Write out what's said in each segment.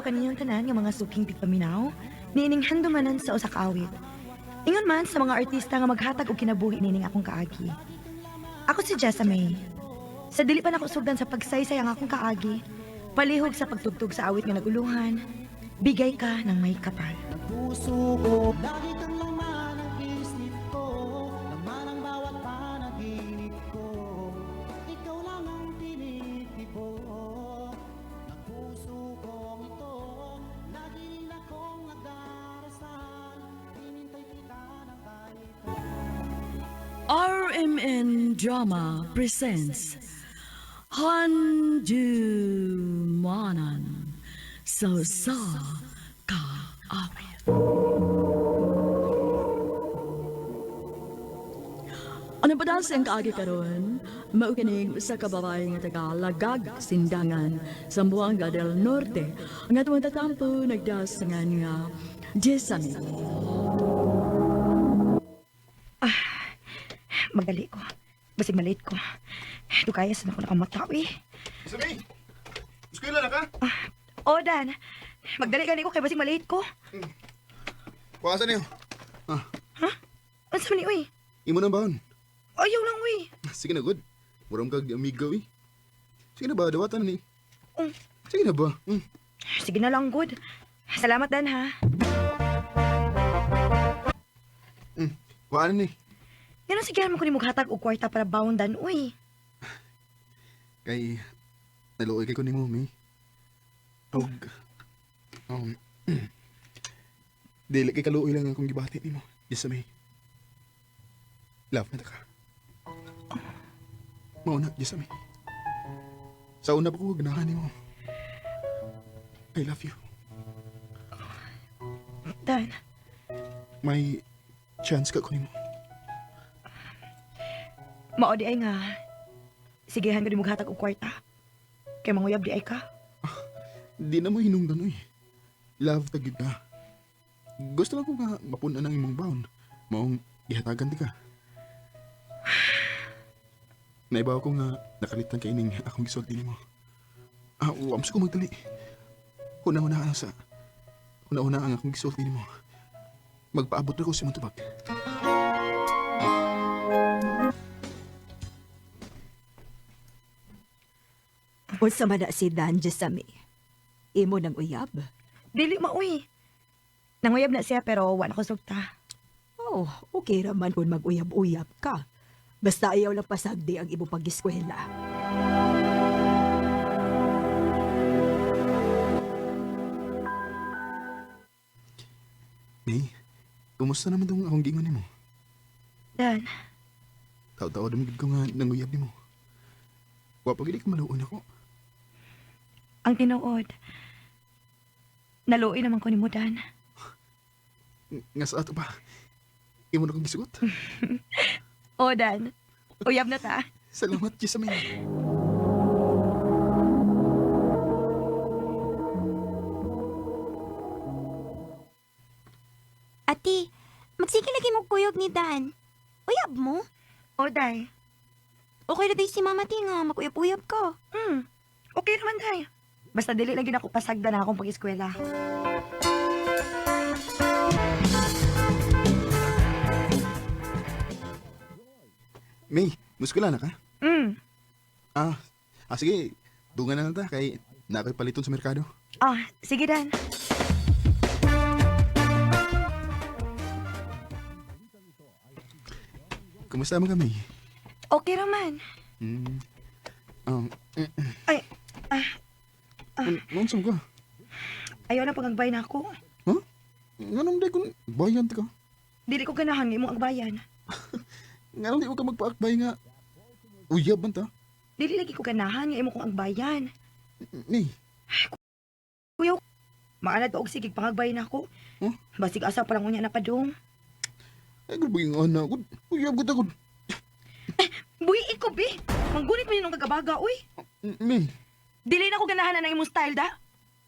adlaw kaninyong tanan nga mga suking tigpaminaw, niining handumanan sa usa ka awit. Ingon man sa mga artista nga maghatag og kinabuhi nining akong kaagi. Ako si Jessa May. Sa dili pa nako sugdan sa pagsaysay ang akong kaagi, palihog sa pagtugtog sa awit nga naguluhan, bigay ka ng may kapal. Puso ko, lagi kang laman ng isip ko, laman ang bawat panaginip ko. Ikaw lang ang tinitibok ng puso kong ito. Lagi rin akong nagdarasal, hinintay kita ng kahit RMN Drama presents Handumanan sa Sa Kaawit. Ano pa dahil siyang kaagi karon? Maukinig sa kababay nga taga Lagag, Sindangan, Zamboanga del Norte. Ang atong tatampo nagdasangan nga Jessamine. Magdali ko. Basig malit ko. Dukaya sa nako nakamata, eh. Sabi! Eskwela na ka? O, Dan. Magdali gani ko kay basig malit ko. Kuha niyo. Ah, Unsa man ni, uy? imo nang baon. Ayaw lang, uy. Sige na, good. Murang kag amigo eh. Sige na ba, dawatan na ni. Mm. Sige na ba? Mm. Sige na lang, good. Salamat, Dan, ha. Mm. Kuha na ni. Yan ang sigahan mo ko ni mughatag og kwarta para bawon, Dan, uy. Kay, naluoy kay ko ni mo, mi. Og, um, dili kay kaluoy lang akong gibati nimo. Yes, may. Love na ta ka. Mao na, yes, may. Sa una pa ko ganahan nimo. I love you. Dan, May chance ka ko nimo. mao di ay nga. Sigehan ko ni mughatag og kwarta. Kay manguyab di ay ka. Di na mo hinungdan oy. Love ta gyud ka. Gusto lang ko nga mapun-an ang imong baon. Maong gihatagan di ka. Naibaw ko nga nakalitan kay ining akong gisulti nimo. Ah, wam ko magdali. Una-una ang sa una-una ang akong gisulti nimo. Magpaabot na ko sa imong tubag. Unsa man na si Dan Jessamy? Imo nang uyab? Dili ma uy. Nanguyab na siya pero wa na ko sugta. Oh, okay ra man kung mag-uyab-uyab ka. Basta ayaw lang pasagdi ang imong pag-eskwela. May, kumusta naman tong akong giingon nimo? Dan, Taw-taw dum gid ko nga nanguyab nimo. Wa pa gid ka maluon ako. ang tinuod. Naluoy naman ko nimo, Dan. Nga sa ato pa. Imo na kong gisugot. O, Dan. Uyab na ta. Salamat, Jessamine. Ate, magsige lagi mo kuyog ni Dan. Uyab mo? O, Day. Okay na day si Mama ti nga, maguyab-uyab ka. Hmm. Okay naman, Day. Basta dili lang gid ako pasagdan na akong pag-eskwela. May, muskula na ka? Mm. Ah, ah sige. Dungan na lang ta kay na ako'y paliton sa merkado. Ah, sige, Dan. Kumusta man kami? Okay raman. Mm. Um, Ay, ah, ka? Ayaw na pangagbay na ako. Huh? Nganong di kun bayan ta ka? Dili ko ganahan nga imong agbayan. Nganong di mo ka magpaakbay nga uyab man ta? Dili lagi ko ganahan nga imo kong agbayan. Ni, Kuya, maanad pa og sige pangagbay na ako. Huh? Basig asa pa lang unya na padung. ay grabe yung anak ko. Uyab ko ta ko. Buhi iko bi. Manggunit man yun ang kagabaga, uy. May, Dili na ko ganahan na ng imong style da.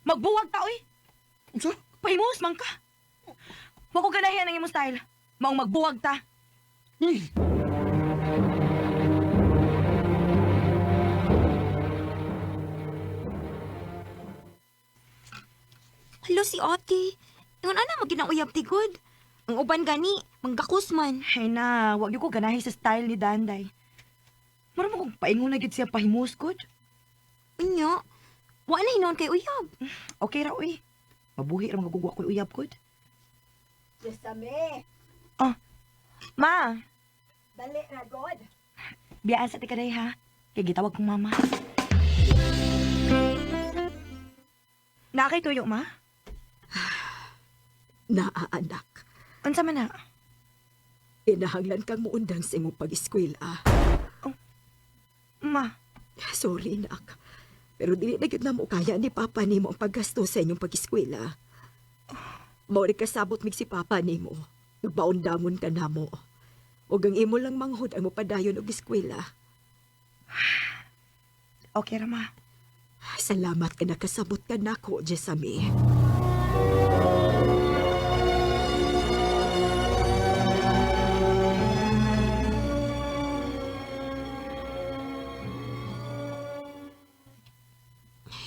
Magbuwag ta, uy. unsa? Pahimus man ka. Wa ko ganahan ang imong style. Maong magbuwag ta. May. Hala si ate. Ingon ana mo ginang uyab tigod. Ang uban gani, manggakos man. Ay na, wag gyud ko ganahi sa style ni Danday. Mura mo kong paingon na gyud siya pahimuskod. Unya, wa na hinuon kay uyab. Okay ra uy. Mabuhi ra magugwa ko uyab gud. Jesame, Ma, dali ra god. biyaan sa tikaday ha. Kay gitawag kong mama. Naa kay tuyo, ma? Naa anak, Unsa man na? kinahanglan kang muundang sa imong pag-eskwela. Ma, Sorry nak. Pero dili na gyud namo kaya ni Papa nimo ang paggasto sa inyong pag-eskwela. Mao rin kasabot mig si Papa nimo. Nagbaundangon ka namo. Ug ang imo lang manghod ang mopadayon og eskwela. okay ra ma. Salamat ka nakasabot ka nako, Jesame.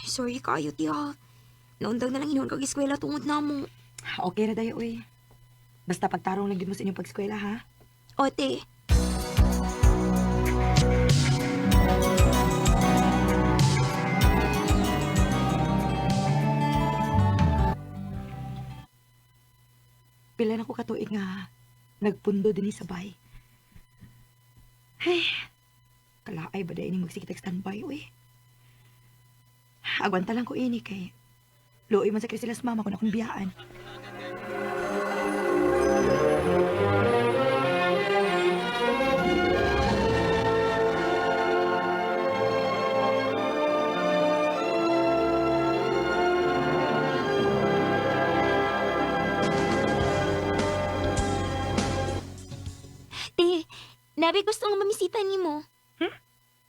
Sorry kayo, tiya. Naundang na lang hinuon kag eskwela tungod namo. Okay ra dayo uy. Basta pagtarong lang gyud mo sa inyong pag-eskwela ha. Ote, Pila na ko katuig nga nagpundo dinhi sa bay. Hey, kalaay ba dahil magsikitag standby uy. Agwanta lang ko ini kay luoy man sa silas mama kung akong biyaan. te, nabi gusto nga mamisita nimo.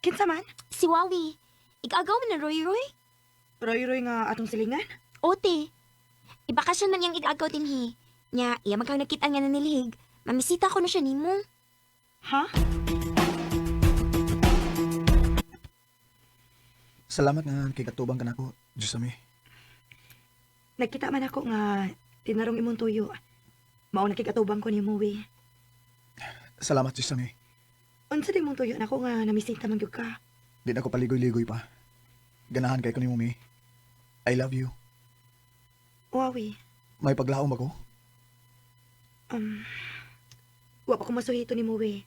Kinsa man? Si Wawi. Igagaw man na Roy Roy. Roy-roy nga atong silingan. Ote, ibakasyon man niyang igagaw dinhi. Nya, iya man kang nakita nga nanilhig. Mamisita ko na siya nimo. Ha? Salamat nga kay katubang ka nako, Jesame. Nagkita man ako nga tinarong imong tuyo. Mao nakikatubang ko nimo we. Salamat, Jesame. Unsa di mong tuyo nako nga namisita man gyud ka. Di na ko paligoy-ligoy pa. Ganahan kay ko nimo, Mi. I love you. Wawi. May paglaom ako. Um, wa pa ko masuhito nimo we.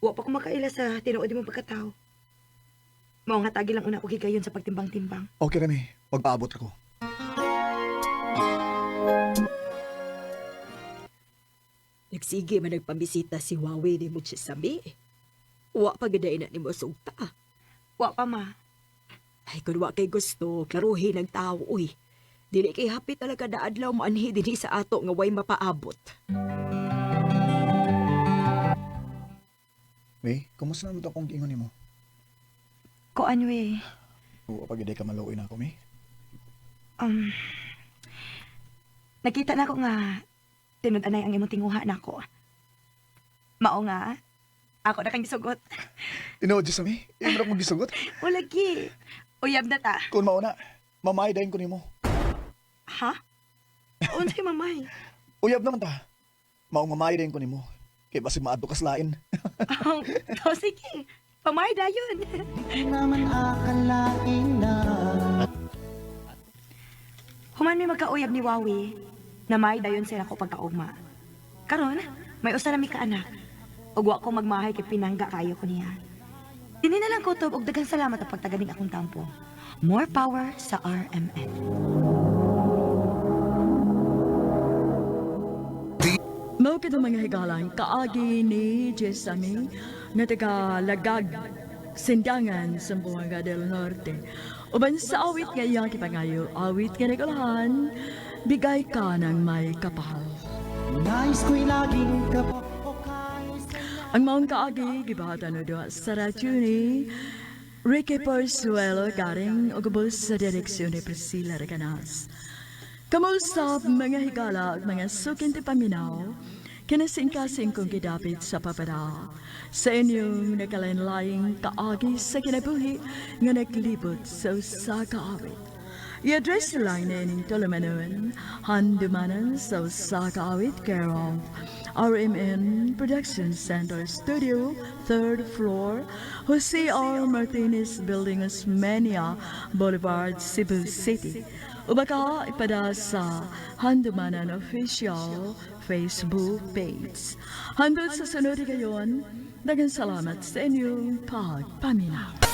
Wa pa ko makaila sa tinuod imong pagkatao. Mao nga tagi lang una ko gigayon sa pagtimbang-timbang. Okay ra, Mi. Pagpaabot ako. Nagsige man nagpamisita si Wawi nimo, Jesame. Wa pa gyud na nimo sugta. Wa pa ma. Ay, kung wa kay gusto, klaruhin ang tao, uy. Dili kay happy talaga na adlaw maanhi dinhi sa ato nga way mapaabot. Mi, kumusta naman akong giingon nimo? Kuan we. Oo, pag ka maluoy na ako, Mi. Um, nakita na ko nga tinud-anay ang imong tinguha nako. Mao nga ako na kang gisugot. Tinuod, Jesame. Imo ra akong gisugot. O lagi. Uyab na ta. Kung mauna, mamay dayon ko nimo. Ha? Unsay mamay? Uyab naman ta. Maong mamay dayon ko nimo. Kay basig maadto kas lain. Oh, sige. Pamay dayon. Di naman akalain na Human may magkauyab ni Wawi, na may dayon sila ko pagkaugma. Karon, may usa na mi kaanak. Ug wa ko magmahay kay pinangga kayo ko niya. Dini na lang kutob og daghang salamat ang pagtaganing akong tampo. More power sa RMN. Mao kito mga higalan, kaagi ni Jesame nga taga Lagag, Sindangan, Zamboanga del Norte. Uban sa awit nga iyang kipangayo, awit nga nagulahan, bigay ka ng may kapal. Nais ko'y laging kapo o kahit Ang maong kaagi, gibahatan o doa sa radyo ni Ricky Porzuelo garing o gubos sa direksyon ni Priscilla Recanas. Kamusta mga higala at mga sukin ti paminaw, kinasingkasing kong gidapit sa papada. Sa inyong nakalain-laing kaagi sa kinabuhi nga naglibot sa usa ka awit. I-address lang na ining tulumanon, Handumanan sa usa ka awit, care of RMN Production Center Studio, 3rd floor, Jose R. Martinez Building, Osmeña Boulevard, Cebu City. O baka ipada sa Handumanan Official Facebook page. Hangtod sa sunod higayon, daghang salamat sa inyong pagpaminaw.